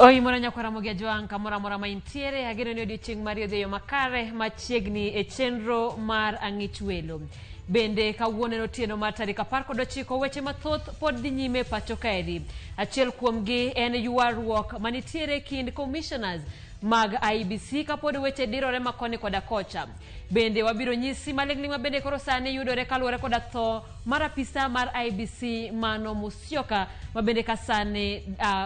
Oimore nyakwara Ramogi Ajwang' kamoro amora ma intiere, ageno ni odiochieng' mari odhi e yo makare machiegni e chenro mar Ang'ich Welo. Bende kawuono en otieno mar tarik 19, weche mathoth pod dhi nyime e pacho kaeri. Achiel kuomgi en ywaruok manitiere e kind commissioners mag IEBC kapod weche dirore ma koni koda kocha. Bende wabiro nyisi maling'ling' ma bende koro sani yudore kaluwore koda tho mar apisa mar IEBC mano Musyoka ma bende ka sani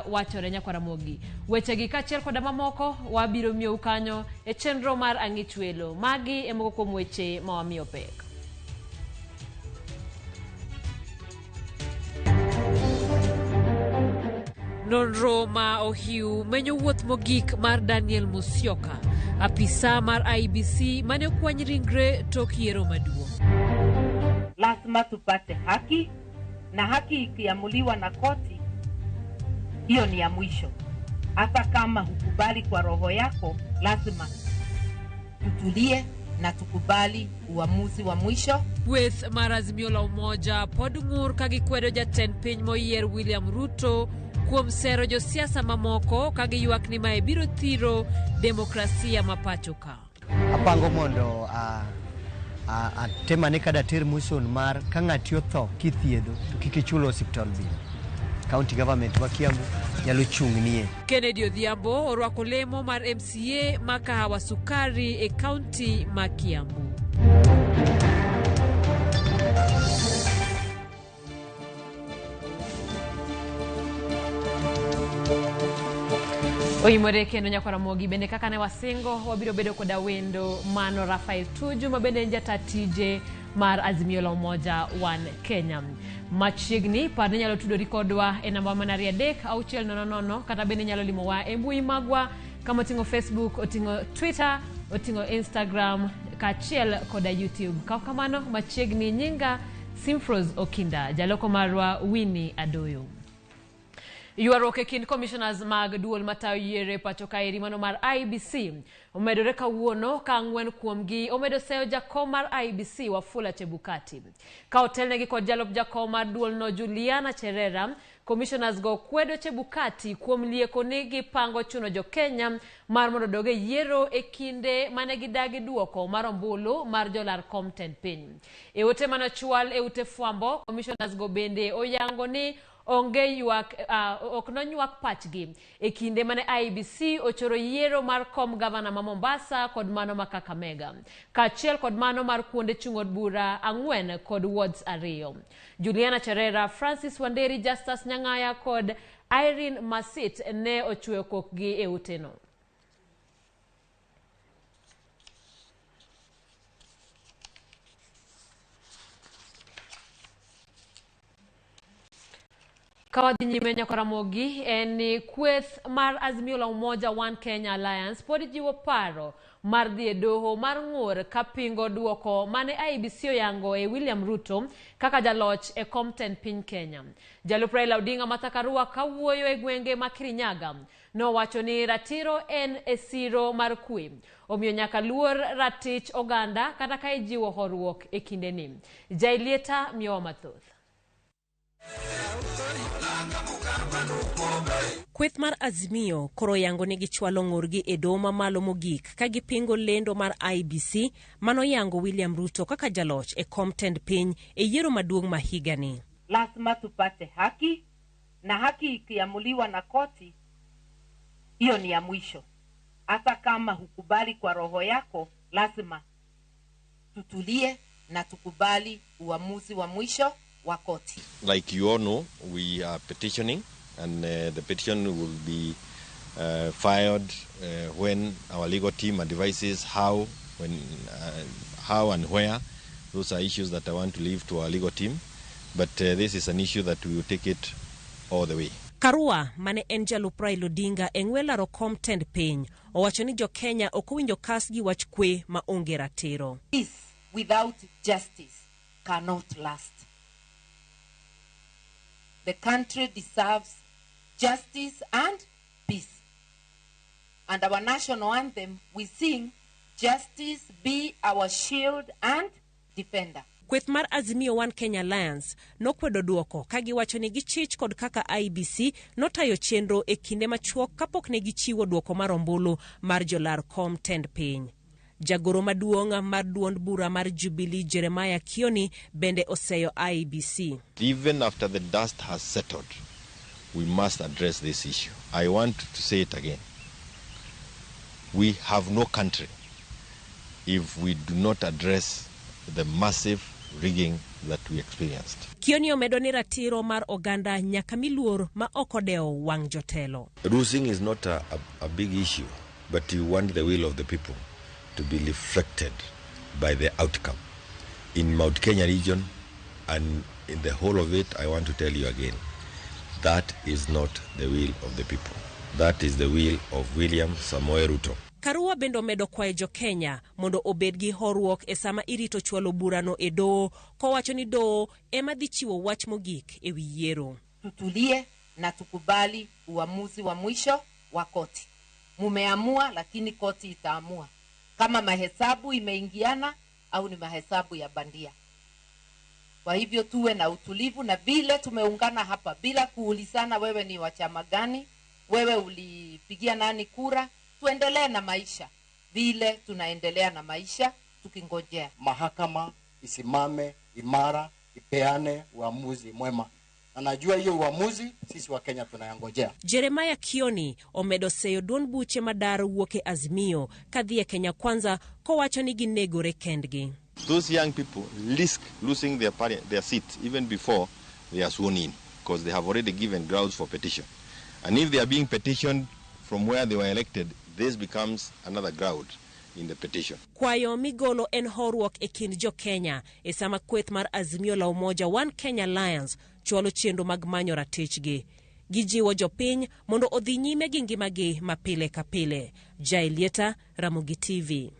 wachore nyakwa Ramogi. Wechegi kaachiel koda mamoko wabiro miyou kanyo e chenro mar Ang'ich Welo. Magi e moko kuom weche ma wamiyo pek. Nonro ma ohiu menyo wuoth mogik mar Daniel Musyoka, apisa mar IEBC mane okwany ringre tok yiero maduong'. Lazima tupate haki, na haki ikiamuliwa na koti, hiyo ni ya mwisho. Hata kama hukubali kwa roho yako, lazima tutulie na tukubali uamuzi wa mwisho. Kweth mar Azimio la Umoja pod ng'ur ka gikwedo jatend piny moyier William Ruto kuom sero josiasa mamoko ka giywak ni mae biro thiro demokrasia ma pacho ka. Apango mondo atem ane ka dater motion mar ka ng'ati otho kithiedho to kik ichul hospital bill. County government ma Kiambu nyalo chung'nie. Kennedy Odhiambo orwako lemo mar MCA ma Kahawa Sukari e kaunti ma Kiambu. Oimore kendo nyakwar Ramogi bende kaka ne wasingo wabiro bedo koda wendo mano Rafael Tuju ma bende en jata tije mar Azimio la Umoja One Kenya. Machiegni par ni inyalo tudori kodwa e namba mana 23600 kata bende inyalo limowa e mbui magwa kama oting'o Facebook, oting'o Twitter, oting'o Instagram kaachiel koda YouTube. Kaw kamano machiegni nyinga Simfros Okinda, jaloko marwa Winnie Adoyo. Ywaruok e kind commissioners mag duol matayo yiero e pacho kaeri mano mar IEBC omedore kawuono ka ang'wen kuomgi omedo seyo jakom mar IEBC Wafula Chebukati. Ka otelnegi kod jalup jakom mar duolno Juliana Cherera, commissioners go kwedo Chebukati kuom lieko ni gipango chuno jo Kenya mar mondo odog e yiero e kinde mane gidagi duoko mar ombulu mar jolar kom tend piny. E ote mane ochwal e ute fwambo, commissioners go bende oyango ni onge ywak, ok nonywak pachgi e kinde mane IEBC ochoro yiero mar kom gavana ma Mombasa kod mano ma Kakamega, kaachiel kod mano mar kuonde chung' od bura 4 kod wards 2. Juliana Cherera, Francis Wanderi, Justus Nyang'aya kod Irene Masit ne ochweyo kokgi e uteno. Ka wadhi nyime nyaka Ramogi en ni kweth mar Azimio la Umoja One Kenya Alliance pod jiwo paro mar dhi e doho mar ng'ur ka pingo duoko mane IEBC oyango e William Ruto kaka jaloch e kom tend piny Kenya. Jalup Raila Odinga Martha Karua kawuoyo e gwenge ma Kirinyaga nowacho ni ratiro en e siro mar kwe, omiyo nyaka luor ratich oganda kata ka ijiwo horuok e kindeni. Jailieta miyowa mathoth. Kweth mar Azimio koro yango ni gichwalo ng'urgi e doho mamalo mogik ka gipingo lendo mar IEBC manoyango William Ruto kaka jaloch e kom tend piny e yiero maduong' ma higani. Lazima tupate haki, na haki ikiamuliwa na koti, hiyo ni ya mwisho. Hata kama hukubali kwa roho yako, lazima tutulie na tukubali uamuzi wa mwisho wa koti. Like you all know, we are petitioning, and the petition will be filed when our legal team advises how and where. Those are issues that I want to leave to our legal team, but this is an issue that we will take it all the way. Karua mane en jalup Raila Odinga e ng'we laro kom tend piny owacho ni jo Kenya ok owinjo kas gi wach kwe ma onge ratiro. Peace without justice cannot last. The country deserves justice and peace. And our national anthem, we sing, justice be our shield and defender. Kweth mar Azimio One Kenya Alliance nokwedo duoko ka giwacho ni gichich kod kaka IEBC notayo chenro e kinde machuok kapok ne gichiwo duoko mar ombulu mar jolar kom tend piny. Jagoro maduong' mar duond bura mar Jubilee Jeremiah Kioni bende oseyo IEBC. Even after the dust has settled, we must address this issue. I want to say it again. We have no country if we do not address the massive rigging that we experienced. Kioni omedo ni ratiro mar oganda nyaka mi luor ma ok odewo wang' jotelo. Losing is not a big issue, but you want the will of the people to be reflected by the outcome. In Mount Kenya region and in the whole of it, I want to tell you again, that is not the will of the people. That is the will of William Samoei Ruto. Karua bende omedo kwayo jo-Kenya mondo obed gi horuok e sama irito chwalo burano e doho kowacho ni doho ema dhi chiwo wach mogik e wi yiero. Tutulie na tukubali uamuzi wa mwisho wa koti. Mumeamua, lakini koti itaamua kama mahesabu imeingiana au ni mahesabu ya bandia. Kwa hivyo tuwe na utulivu, na vile tumeungana hapa bila kuulizana wewe ni wa chama gani, wewe ulipigia nani kura, tuendelee na maisha vile tunaendelea na maisha tukingojea. Mahakama isimame imara, ipeane uamuzi mwema. Na najua hiyo uamuzi sisi wa Kenya tunayangojea. Jeremiah Kioni omedo seyo duond buche madar wuok e Azimio kadhi e Kenya Kwanza kowacho ni ginegore kendgi. Those young people risk losing their seat even before they are sworn in, because they have already given grounds for petition. And if they are being petitioned from where they were elected, this becomes another ground in the petition. Kwayo migolo en horuok e kind jo-Kenya e sama kweth mar Azimio la Umoja One Kenya Alliance chwalo chenro mag manyo ratichgi. Gijiwo jopiny mondo odhi nyime gi ngimagi ma pile ka pile. Jaelieta, Ramogi TV.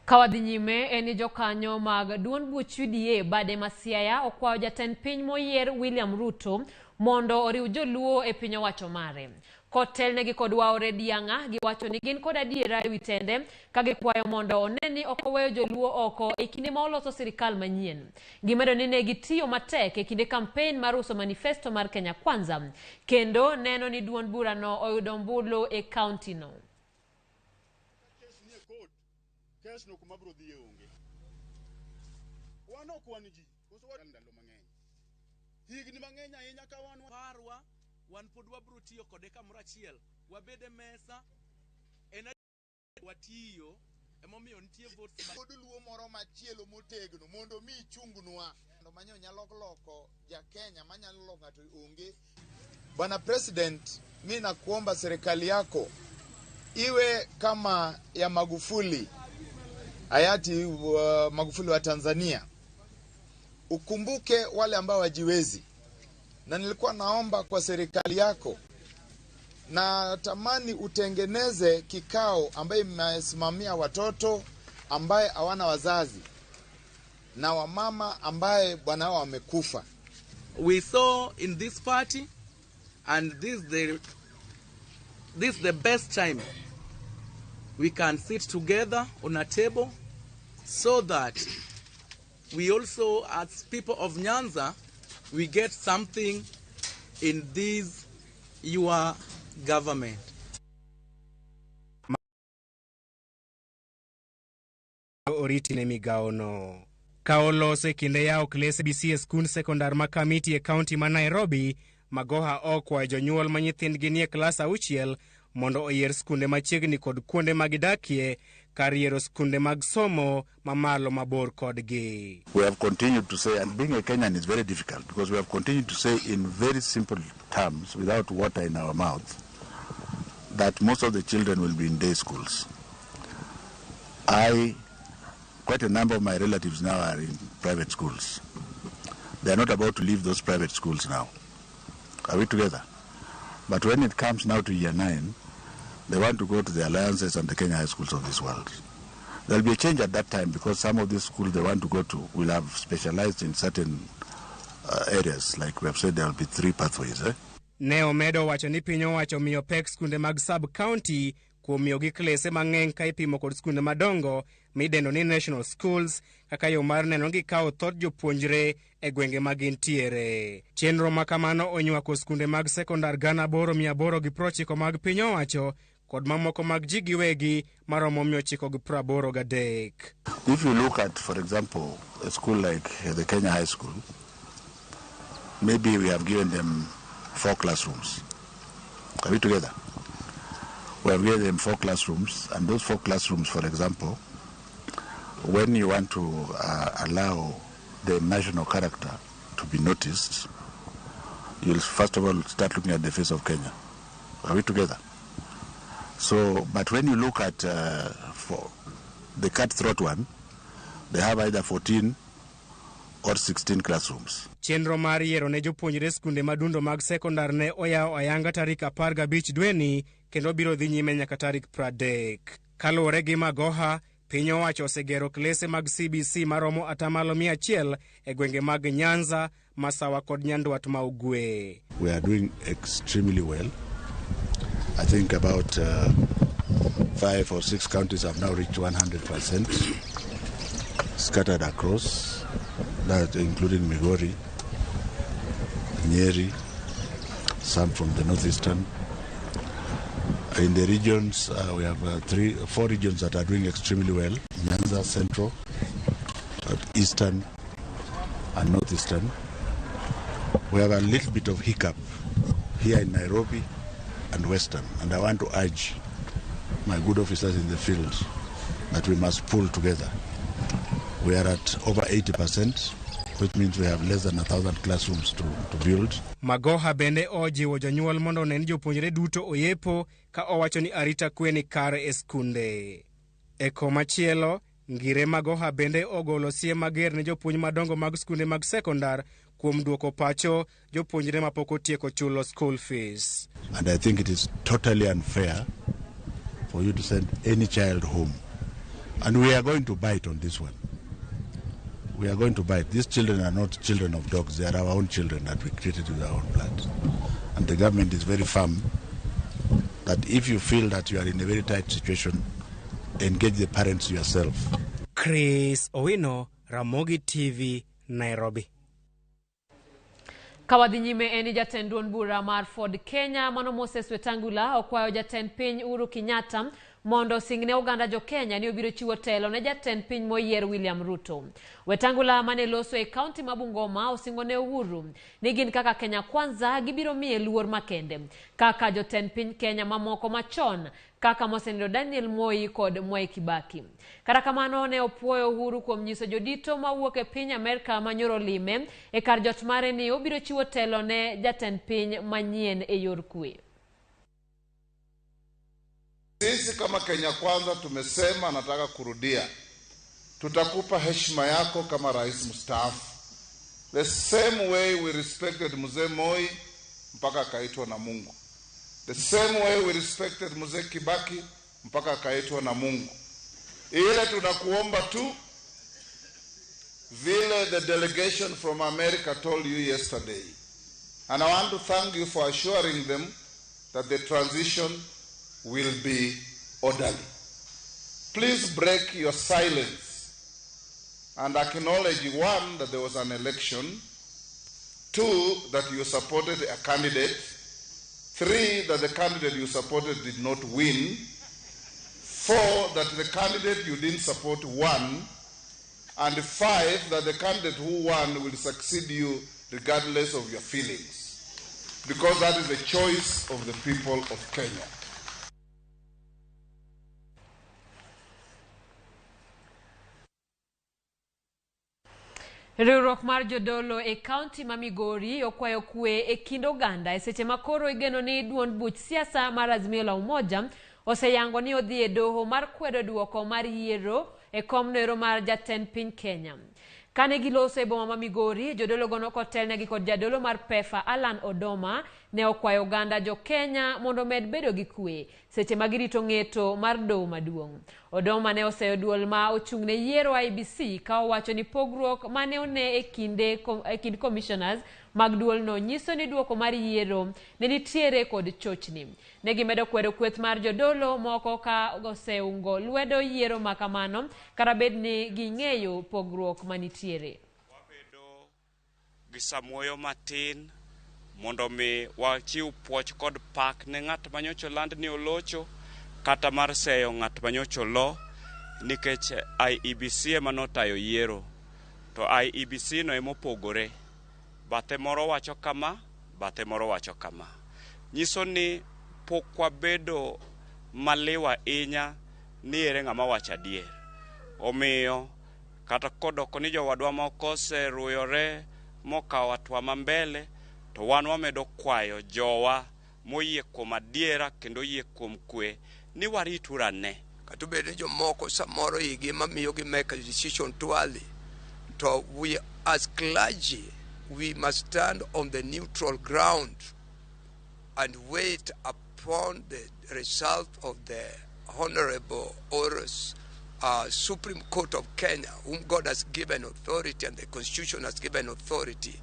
Ka wadhi nyime en ni jokanyo mag duond buch UDA bade ma Siaya okwayo jatend piny moyier William Ruto mondo oriw joluo e piny owacho mare. Kotelnegi kod Waore Diang'a giwacho ni gin kod adiera ewi tende ka gikwayo mondo one ni ok oweyo joluo oko e kinde ma oloso sirikal manyien. Gimedo ni ne gitiyo matek e kinde kampen mar uso manifesto mar Kenya Kwanza kendo neno ni duond burano oyudo ombulu e kaunti no. Kes no kuma biro dhiye onge. Wan ok wan ji, koso wan ndalo mang'eny. Higni mang'eny ahinya ka wan parwa, wan pod wabiro tiyo kode kamoro achiel. Wabed e mesa, en watiyo, emomiyo nitie votes ma... Kod luo moro machielo motegno mondo mi chungnwa. Manyo nyalo loko ja Kenya, manyalo loko ng'ato onge. Bwana President, mi nakuomba serikali yako iwe kama ya Magufuli, hayati Magufuli wa Tanzania. Ukumbuke wale ambao wajiwezi. Na nilikuwa naomba kwa serikali yako, na tamani utengeneze kikao ambaye imesimamia watoto ambaye hawana wazazi na wamama ambaye bwana wao wamekufa. We saw in this party, and this the best time we can sit together on a table so that we also, as people of Nyanza, we get something in this your government. Oriti ne migawono. Ka olose e kinde yawo kles ABC e skund sekondar ma Kamiti e kaunti ma Nairobi, Magoha okwayo jonyuol ma nyithindgi nie klas 6 mondo oyier skunde machiegni kod kuonde ma gidakie kar yiero skunde mag somo mamalo mabor kodgi. We have continued to say, and being a Kenyan is very difficult because we have continued to say in very simple terms, without water in our mouths, that most of the children will be in day schools. Quite a number of my relatives now are in private schools. They are not about to leave those private schools now. Are we together? But when it comes now to year 9, they want to go to the alliances and the Kenya high schools of this world. There will be a change at that time because some of these schools they want to go to will have specialized in certain areas. Like we have said, there will be 3 pathways. Ne omedo wacho ni piny owacho miyo pek skunde mag sub-county kuom miyogi klese mang'eny ka ipimo kod skunde madongo midendo ni National Schools kaka yo mar neno ni gikawo thoth jopuonjre e gwenge ma gintiere. Chenro ma kamano onywako skunde mag sekondar 8,890 mag piny owacho kod mamoko mag ji giwegi maromo 983. If you look at, for example, a school like the Kenya High School, maybe we have given them 4 classrooms. Are we together? We have given them 4 classrooms, and those 4 classrooms, for example, when you want to allow the national character to be noticed, you'll first of all start looking at the face of Kenya. Are we together? So, but when you look at for the cutthroat one, they have either 14 or 16 classrooms. Chenro mar yiero ne jopuonjre skunde madundo mag sekondar ne oyawo ayanga tarik 15 dweni kendo biro dhi nyime nyaka tarik 30. Kaluwore gi Magoha, piny owacho osegero klese mag CBC maromo 100% e gwenge mag Nyanza, Masawa kod Nyandwat ma Ugwe. We are doing extremely well. I think about 5 or 6 counties have now reached 100%, scattered across, that including Migori, Nyeri, some from the northeastern. In the regions, we have 4 regions that are doing extremely well: Nyanza, Central, Eastern, and Northeastern. We have a little bit of hiccup here in Nairobi and Western, and I want to urge my good officers in the field that we must pull together. We are at over 80%, which means we have less than 1,000 classrooms to build. Magoha bende ojiwo jonyuol mondo one ni jopuonjre duto oyepo ka owacho ni arita kwe ni kare e skunde. E komachielo, Ngire Magoha bende ogolo siem mager ne jopuonj madongo mag skunde mag sekondar kuom duoko pacho jopuonjre mapok otieko chulo school fees. And I think it is totally unfair for you to send any child home. And we are going to bite on this one. We are going to bite. These children are not children of dogs. They are our own children that we created with our own blood. And the government is very firm that if you feel that you are in a very tight situation, engage the parents yourself. Chris Owino, Ramogi TV, Nairobi. Kawadhi nyime en jatend duond bura mar Ford Kenya mano Moses Wetangula okwayo jatend piny Uhuru Kenyatta mondo osingne oganda jo Kenya ni obiro chiwo telo ne jatend piny moyier William Ruto. Wetangula mane loso e kaunti ma Bungoma osingo ne Uhuru ni gin kaka Kenya Kwanza gibiro miye luor makende kaka jotend piny Kenya mamoko machon kaka mosenindo Daniel Moi kod Mwai Kibaki. Kata kamano ne opuoyo Uhuru kuom nyiso jodito mawuok e piny Amerka manyoro lime e kar jot mare ni obiro chiwo telo ne jatend piny manyien e yor kwe. Sisi kama Kenya Kwanza tumesema, nataka kurudia, tutakupa heshima yako kama rais mstaafu. The same way we respected Mzee Moi mpaka akaitwa na Mungu. The same way we respected Mzee Kibaki mpaka akaitwa na Mungu. Ile tunakuomba tu, vile the delegation from America told you yesterday. And I want to thank you for assuring them that the transition will be orderly. Please break your silence and acknowledge, 1, that there was an election, 2, that you supported a candidate, 3, that the candidate you supported did not win, 4, that the candidate you didn't support won, and 5, that the candidate who won will succeed you regardless of your feelings, because that is the choice of the people of Kenya. Riwruok mar jodolo e kaunti ma Migori okwayo kwe e kind oganda e seche ma koro igeno ni duond buch siasa mar Azimio la Umoja oseyango ni odhi e doho mar kwedo duoko mar yiero e komno mar jatend piny Kenya. Kane giloso e boma ma Migori, jodolo go nokotelnegi kod jadolo mar PEFA Alan Odoma ne okwayo oganda jo Kenya mondo omed bedo gi kwe seche ma girito ng'eto mar doho maduong'. Odoma ne oseyo duol ma ochung' ne yiero IEBC ka owacho ni pogruok mane one e kind commissioners mag duolno nyiso ni duoko mar yiero ne nitiere kod chochni. Ne gimedo kwedo kweth mar jodolo moko ka oseungo lwedo yiero ma kamano kata bed ni ging'eyo pogruok manitiere. Wabedo gi samuoyo matin mondo mi wachiw puoch kod pak ne ng'at manyocha oland ni olocho kata mar seyo ng'at manyocha olo, nikech IEBC ema notayo yiero to IEBC no emopogore. Bathe moro wacho kama, bathe moro wacho kama. Nyiso ni pok wabedo maliw ahinya ni ere ng'ama wacho adier. Omiyo kata kodoko ni jowadwa moko oseruyore mokawo hatua ma mbele, to wan wamedo kwayo jowa moyie kuom adiera kendo oyie kuom kwe ni warituru ane. Kata obed ni jomoko samoro igi mamiyo gi make a decision too early, to we as clergy, we must stand on the neutral ground and wait upon the result of the Honorable Oros Supreme Court of Kenya, whom God has given authority and the Constitution has given authority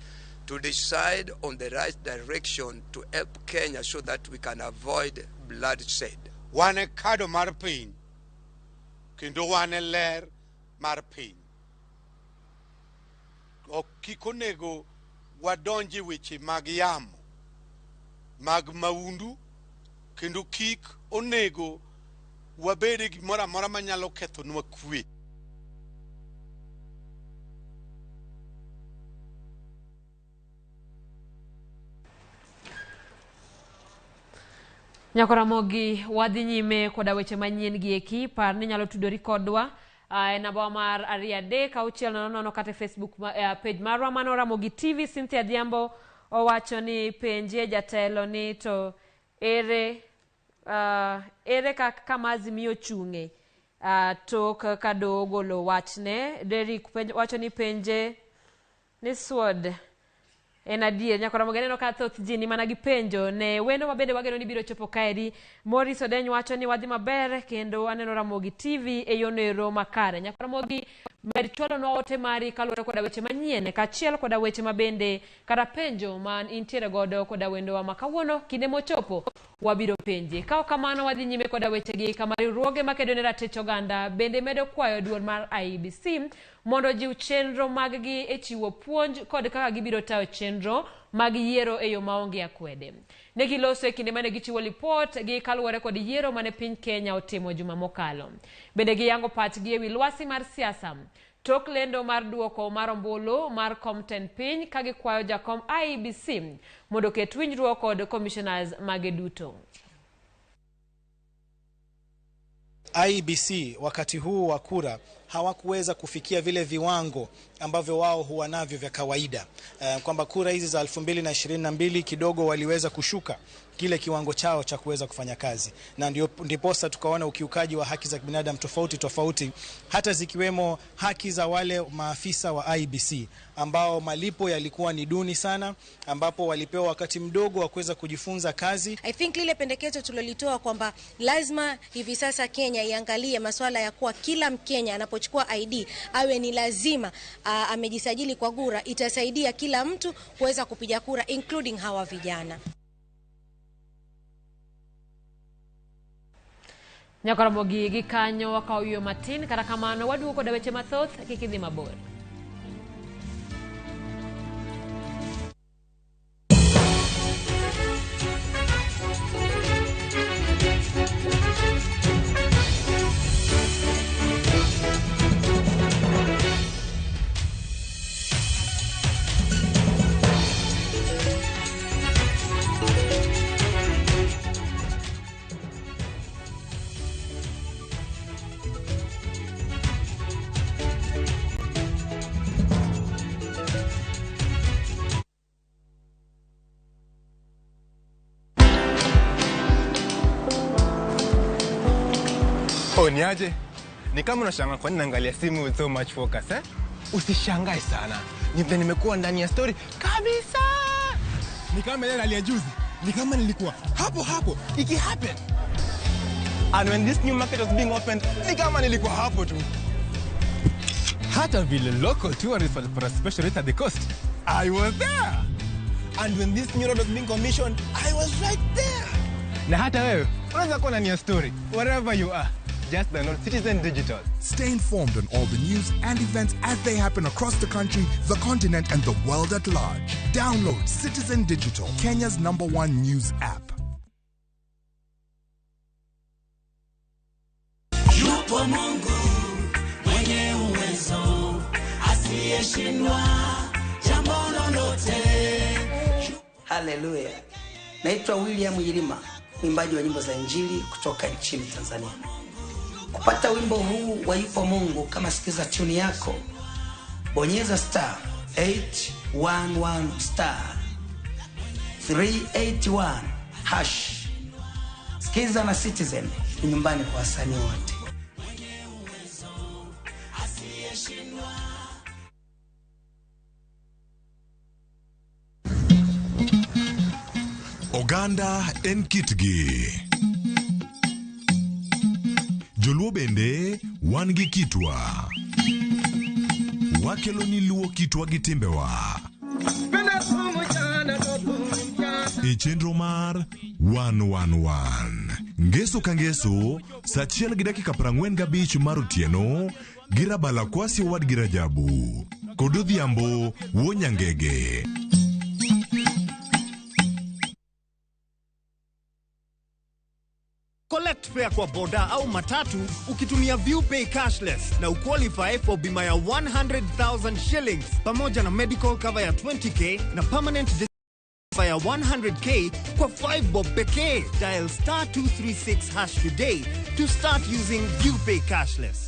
to decide on the right direction to help Kenya so that we can avoid bloodshed. Wan e kado mar piny, kendo wan e ler mar piny. Ok kik onego wadonj e weche mag yamo, mag maundu, kendo kik onego wabed e gimoro amora manyalo kethonwa kwe. Nyakoramogi wadhi nyime koda weche manyien gi eki, par ni nyalo tudori kodwa e namba mar 2 3 6 0 0 kata e Facebook page marwa mano Ramogi TV. Cynthia Adhiambo owacho ni penjie jatelo ni to ere kaka Azimio ochung'e tok ka doho ogolo wachne. Derrick wacho ni penje ni sword en adier. Nyakoramogi aneno ka thoth ji ni mana gi penjo ne wendo mabende wageno ni biro chopo kaeri. Maurice Odeny wacho ni wadhi maber kendo aneno Ramogi TV e yono makare. Nyakoramogi med chwalonwa ote mari kaluwore koda weche manyien kaachiel koda weche mabende kata penjo ma intiere godo koda wendowa ma kawuono kinde mochopo wabiro penje. Ka ok kamano wadhi nyime koda wechegi kama riwruoge makedo ne ratich oganda bende medo kwayo duol mar IEBC mondo ojiw chenro mag-gi e chiwo puonj kod kaka gibiro tayo chenro mag yiero e yo maonge akwede. Ne giloso e kinde mane gichiwo lipot gi kaluwore kod yiero mane piny Kenya otimo juma mokalo. Bende giyango pachgi ewi lwasi mar siasa tok lendo mar duoko mar ombulu mar kom tend piny ka gikwayo jakom IEBC mondo oket winjruok kod commissioners mage duto. IEBC wakati huu wa kura hawakuweza kufikia vile viwango ambavyo wao huwa navyo vya kawaida. Kwamba kura hizi za 2022 kidogo waliweza kushuka kile kiwango chao cha kuweza kufanya kazi, na ndiposa tukaona ukiukaji wa haki za kibinadamu tofauti tofauti, hata zikiwemo haki za wale maafisa wa IEBC ambao malipo yalikuwa ni duni sana, ambapo walipewa wakati mdogo wa kuweza kujifunza kazi. I think lile pendekezo tulilolitoa kwamba lazima hivi sasa Kenya iangalie masuala ya kuwa kila Mkenya anapochukua ID awe ni lazima amejisajili kwa kura, itasaidia kila mtu kuweza kupiga kura including hawa vijana. Nyakoramogi gi kanyo wakawo yo matin, kata kamano waduogo koda weche mathoth, kik idhi mabor. Oh, niaje? Ni kama unashangaa kwa nini naangalia simu with so much focus, eh? Usishangae sana. Ni vile nimekuwa ndani ya story kabisa. Ni kama ile ya juzi. Ni kama nilikuwa hapo hapo. Iki happen. And when this new market was being opened, ni kama nilikuwa hapo tu. Hata vile local tourists walipata special rate at the coast, I was there. And when this new road was being commissioned, I was right there. Na hata wewe, unaweza kuwa ndani ya story, wherever you are. Just download Citizen Digital. Stay informed on all the news and events as they happen across the country, the continent, and the world at large. Download Citizen Digital, Kenya's #1 news app. Yupo Mungu mwenye uwezo, asiyeshindwa jambo lolote. Haleluya. Naitwa William Yilima, mwimbaji wa nyimbo za Injili kutoka nchini Tanzania. Kupata wimbo huu wa Yupo Mungu kama sikiza tune yako, bonyeza star 811 star 381 hash. Sikiza na Citizen ni nyumbani kwa wasanii wote. Oganda en kitgi. Joluo bende wan gi kitwa. Wakelo ni luo kitwa gi timbewa. E chenro mar 111. Ngeso ka ngeso, saa 1:45 mar otieno, gi Rabala Kwasi owadgi Rajabu. Kod Odhiambo wuo Nyangege. Collect fare kwa boda au matatu ukitumia ViewPay cashless na uqualify for bima ya 100,000 shillings pamoja na medical cover ya 20k na permanent disability ya 100k kwa 5 bob pekee. Dial star 236 hash today to start using ViewPay cashless.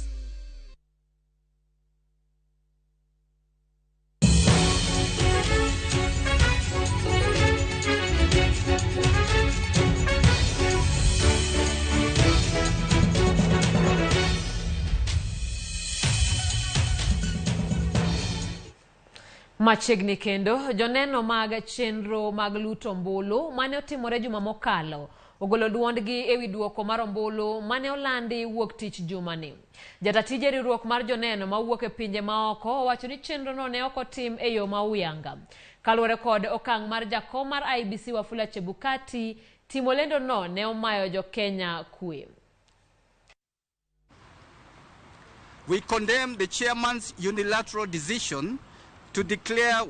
Machiegni kendo, joneno mag chenro mag luto ombulu mane otimore juma mokalo ogolo duondgi ewi duoko mar ombulu mane olandi wuok tich jumani. Jatatije riwruok mar joneno mawuok e pinje maoko owacho ni chenrono ne ok otim e yo ma uyanga. Kaluwore kod okang' mar jakom mar IEBC Wafula Chebukati, timo lendono ne omayo jo Kenya kwe. We condemn the chairman's unilateral decision to declare